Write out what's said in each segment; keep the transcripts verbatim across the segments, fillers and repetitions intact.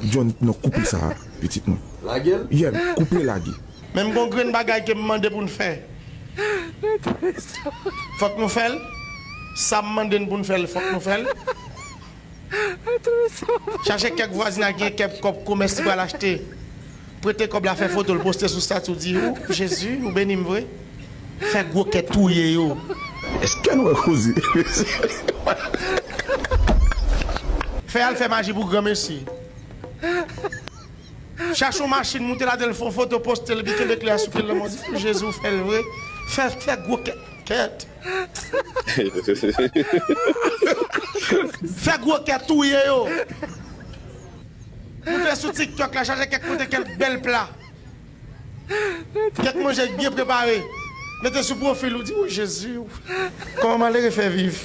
John, non, koupe sa, pitit mwen. Lage l? Yeah, koupe lage. Men m gon grenn bagay ke m mande pou n fè. Fòk nou fè l. Sa m mande n pou n fè l, fòk nou fè l. Chache kèk vwazinaj ki gen kèk kòb komès li pral achte. Prete kòb la, fè foto l, poste sou stati w, di, ou Jezi, ou beni m vre. Fè gwo kè touye yo. Èske nou wè koze? Fè al fè maji pou granmesi. Chache yon machin, moute ladan l, fè yon foto, poste l, epi kenbe kle a sou pye l, lanmò di, Jezi, ou fè l vre. Fè, fè gwo kè, kèt. Fè gwo kè touye yo. Moute sou TikTok la, chache kèk kote, kèk bèl pla. Kèk manje k byen prepare. Mete sou pwofil ou, di, o Jezi, kòman malere fè viv.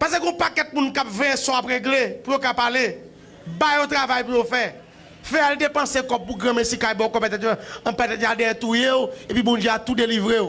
Paske gon pakèt moun k ap veye sa w ap regle pou yo ka pale. Ba yo travay pou yo fè. Fè al depanse kòb pou granmesi kay ba w kòb, pètèt yo, an pètèt y al dèyè touye w, epi Bondye a tou delivre w.